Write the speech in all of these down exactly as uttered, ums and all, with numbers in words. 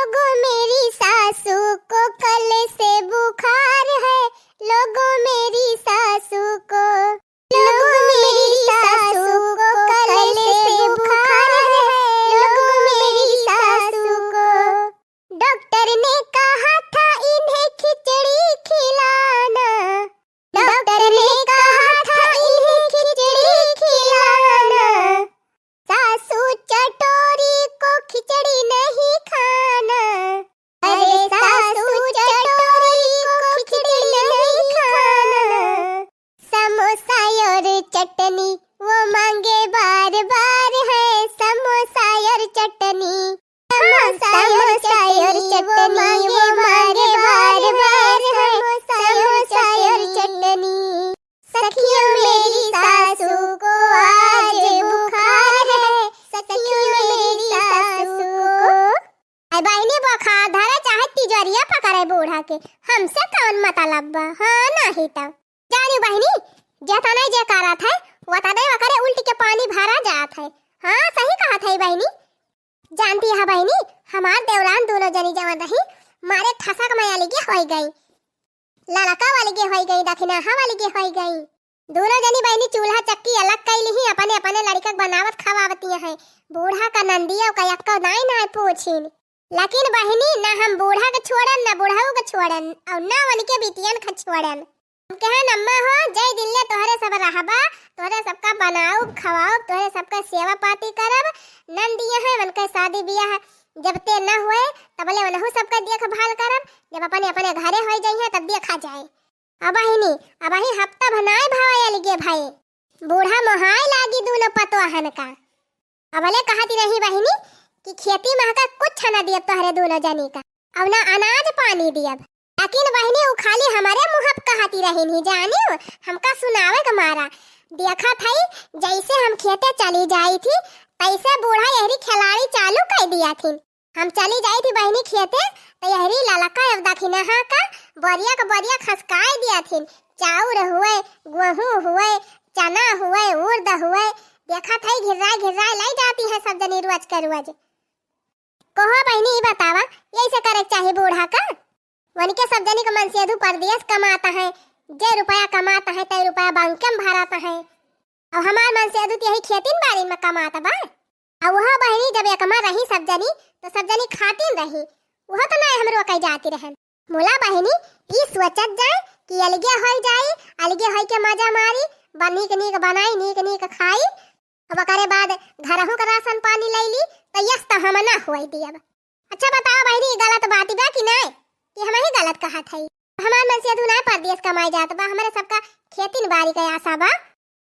लोगों, मेरी सासू को कल से बुखार है, लोगों, मेरी सासू को, लोगों, मेरी सासू को कल से बुखार है, लोगों, मेरी सासू को। डॉक्टर ने कहा था इन्हें खिचड़ी खिलाना, डॉक्टर ने कहा था इन्हें खिचड़ी खिलाना, सासू चटोरी को खिचड़ी नहीं खाना, अरे सासू चटोरी को खिचड़ी नहीं खाना, समोसा और चटनी वो मांगे बार बार है, समोसा और चटनी। हाँ, समोसा और चटनी वो मांगे बार बार है, समोसा और चटनी। सखियों, मेरी सासू को आज बुखार है, सखियों, मेरी सासू को। अरे बहिनी, बुखार धरे चाहे तिजोरिया पकड़े बूढ़ा के, हमसे कौन मतलब बा? हाँ, नहीं तो। जानी बहिनी, जेतने जे करत है, वतने ओकरे उल्टी के पानी भरा जात है। हाँ, सही कहत है बहिनी। जानती है बहिनी, हमार देवरान दोनों जनी जवन रही, मारे ठसक में अलगे होई गई, ललका अलगे होई गई, दखिनहा अलगे होई गई। दोनों जनी बहिनी चूल्हा चक्की अलग कई लिही, अपने अपने लड़िका के बनावत खवावतिया है। बूढ़ा का नंदिया का यक्को नाई नाई पूछिन। लेकिन बहिनी, ना हम बूढ़ा के छोड़न, ना बुढ़ऊ के छोड़न, और ना उनके बिटियन के छोड़न। हम कहेन, अम्मा हो, जय दिन ले तोहरे सब रहबा, तोहरे सबका बनाउब, खवाउब, तोहरे सबका सेवा पाती करब। नंदिया है, उनके शादी बियाह जब ते न होए, तबले उनहु सबका देखभाल करब। जब अपने अपने घरे होई जइहें, तब देखा जाए। अब बहिनी, अबही हफ्ता भनाए भावे अलगे भाई। बूढ़ा मोहाए लागी दूनो पतोहन का। अबले कहती रही बहिनी कि खेती में का कुछ न दियब तोहरे दूनो जनी का, और ना अनाज पानी दियब। लेकिन बहिनी, उ खाली हमारे मुँह पे कहती रही नहीं जानियो, हमका सुनावे के मारा। देखत हई, जैसे हम खेते चली जाई थी, तैसे बूढ़ा यहरी खिलाड़ी चालू कर दिया थी। हम चली जाई थी बहिनी खेते, तो यहरी ललका अब दखिनहा का बोरिया के बोरिया खसकाए दिया थी। चाउर हुए, गेहूं हुए, चना हुए, उर्द हुए, देखत हई घिर्राए घिर्राए लाई जाती है सब जनी रोज के रोज। कहो बहिनी, ई बतावा, यही से करे के चाही बूढ़ा का? वनके सब जनी के मनसेधु परदेस कमात है, जे रुपया कमात है, ते रुपया बैंक में भरत है। और हमार मनसेधु तो यही खेतिन बाड़ी में कमात बा। और वह बहिनी जब एकमा रही सब जनी, तो सब जनी खातिन रही, वह तो ना हमरो कही जाती रहन। मोला बहिनी, ई सोचत जाए कि अलगे होई जाई, अलगे होई के मजा मारी, बा-, नीक नीक बनाई, नीक नीक खाई, अब ओकरे बाद घरहू के राशन पानी लैली, तो यस तो हम ना होई दियब। अच्छा बताओ बहिनी, ई गलत बात बा कि नाय, कि हम ही गलत कहत हई? हमार मनसेधु नाय परदेस कमाए जात बा, हमरे सबका खेतिन बाड़ी के आशा बा,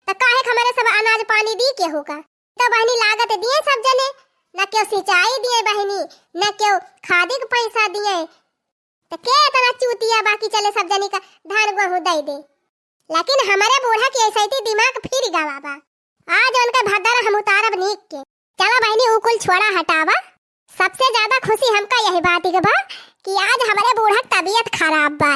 तो काहे के हमरे सब अनाज पानी दी केहू का? तो बहिनी लागत दिए सब जने, न केहू सिंचाई दिए बहिनी, न केहू खादी के पैसा दिए, तो के इतना चूतिया बा कि चले सब जनी का धान गेहूं दे दे। लेकिन हमरे बूढ़ा के ऐसे ही दिमाग फिर गवा बा। आज उनके भद्दर हम उतारब नीक के। चला बहिनी, उ कुल छोड़ा हटावा। सबसे ज्यादा खुशी हमका यही बात के बा कि आज हमरे बूढ़ा के तबीयत खराब बा।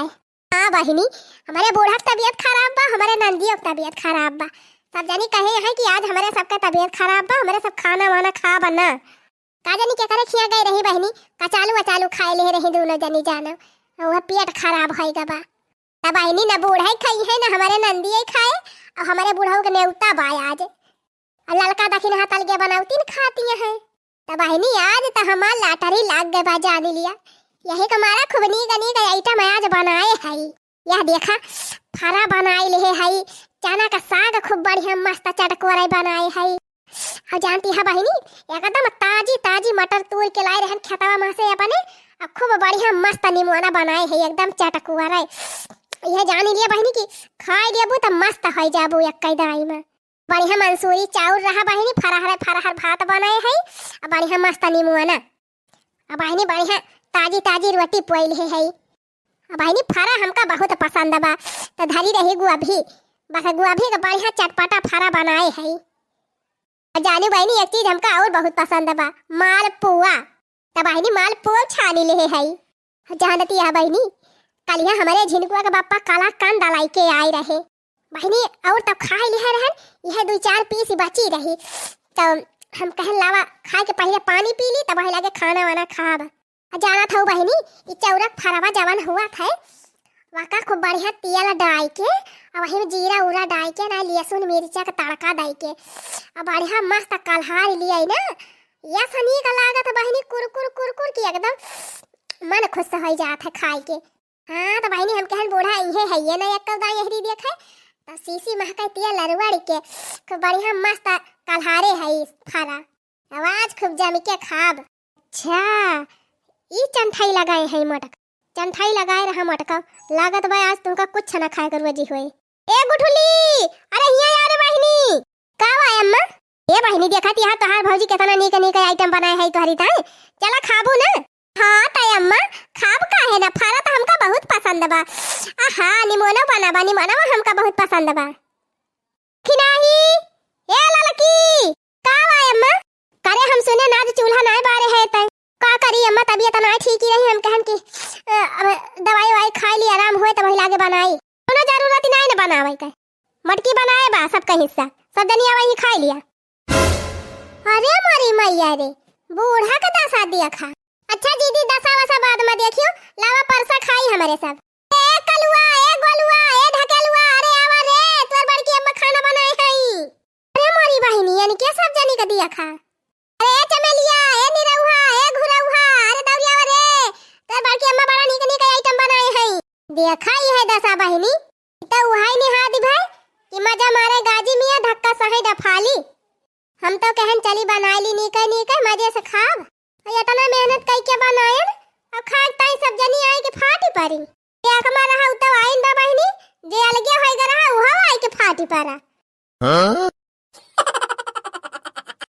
हाँ बहिनी, हमरे बूढ़ा के तबीयत खराब बा, हमरे नंदियो के तबीयत खराब बा। सब जनी कहे हैं कि आज हमरे सबके तबीयत खराब बा, हमरे सब खाना वाना खाब ना। का जानी केकरे खिया गई रही बहिनी, कचालू अचालू खाए ले रही दोनों जनी जानो, वह पेट खराब होई गवा बा। तब बहिनी न बूढ़ा ही खाई है, न हमरे नंदी ही खाए, और हमरे बूढ़ऊ के नेवता बा आज। और ललका दखिनहा तलगे बनौती न खाती है। तब बहिनी आज तो हमार लाटरी लाग गए बा, जानी लिया। यही के मारा खूब नीक नीक आइटम आज बनाए है। यह देखा, फरा बनाए ले है, चना का साग खूब बढ़िया मस्त चटकोरे बनाए है। और जानती है बहिनी, एकदम ताजी ताजी मटर तोड़ के लाए रहन खेतवा में से अपने, और खूब बढ़िया मस्त निमोना बनाए है, एकदम चटकुआ रहे। यह जानी लिया बहिनी कि खाए लेबू त मस्त हो जाबू एक दाई में। बढ़िया मंसूरी चाउर रहा बहिनी, फरहर फरहर भात बनाए है, और बढ़िया मस्त निमोना। अब बहिनी बढ़िया ताजी ताजी रोटी पोइल है, है। अब बहिनी फरा हमका बहुत पसंद बा, तो धरी रही गोभी, बस गोभी के बढ़िया चटपटा फरा बनाए है। अब जानी बहिनी एक चीज हमका और बहुत पसंद बा, मालपुआ। तब बहिनी मालपुआ छानी ले है। जानती है बहिनी, कलिया हमरे झिनकुआ के बापा कलाकंद लाई के आए रहे, बहिनी, और तब खाए लिहे रहन, यह दो चार पीस बची रही। तो हम कहन लावा, खाए के पहले पानी पी ली, तब वही लगे खाना वाना खाब। आ जानत हऊ बहिनी, ई चौरक फरवा जवन हुआ थे, वका खूब बढ़िया तेल डाइ के, आ वही में जीरा उरा डाइ के ना, लहसुन मिर्चा के तड़का दइ के, आ बढ़िया मस्त कल्हार लियाई ना, या सनी का लागत बहिनी, कुरकुर कुरकुर की एकदम मन खुश होइ जात है खाइ के। हाँ, तो बहिनी, हम कहन बूढ़ा इहे है, ये ना एक दाई यहरी देखे, तो सीसी महकई तेल लरुआड़ी के, खूब बढ़िया मस्त कल्हारे है ई फरा। आवाज खूब जम के खाब। अच्छा, ई चंठाई लगाए है मटक, चंठाई लगाए रहा मटका, लागत बा आज तुमका कुछ ना खाए के रोजी होए। ए गुठुली, अरे हिया आ रे बहिनी। का बा अम्मा? ए बहिनी, देखत यहाँ तोहार भौजी केतना नीक नीक आइटम बनाए है तोहरी ताई, चला खाबू ना? हाँ ताई अम्मा, खाब काहे ना, फरा तो हमका बहुत पसंद बा। आहा, निमोनो बना बा, निमोनो हमका बहुत पसंद बा। खिनाही, ए ललकी, का बा अम्मा? करे हम सुने ना आज चूल्हा नाय बारे है तै। का करी अम्मा, तबीयत नाय ठीक ही रही, हम कहन कि, अ, अब दवाई ववाई खाई ली, आराम होए तब वही लागे बनाई। कोनो जरूरत ही नाय न बनावे के। मटकी बनाए बा सबका हिस्सा, सब जनी आवे ही खाई लिया। अरे मोरी मैया रे, बूढ़ा का दसा देखा। अच्छा दीदी, दसा वसा बाद में देखियो, लावा परसा खाई हमरे सब। ए कलुआ, ए गोलुआ, ए ढकेलुआ, अरे आवा रे, तोर बड़की अम्मा खाना बनाए हई। अरे मोरी बहिनी, यानी के सब जनी का दिया खा। अरे ए चमेलिया, ए निरहुआ, ए घुरहुआ, अरे दौरी आवा रे, तोर बड़की अम्मा बड़ा नीक नीक आइटम बनाए हई। देखा ई है दसा बहिनी, ई तो उहाई निहा दी भाई कि मजा मारे गाजी मियाँ धक्का सही डफाली। हम तो कहन चली बनाई ली नीके नीके मजे से खाब। आ इतना मेहनत कई के बनायन, अब खाए ताई सब जनी आए के फाटी परी। एक मारा हउ तो आइन बा बहिनी, जे अलगे होई ग रहा, उहो आए के फाटी परा। हाँ?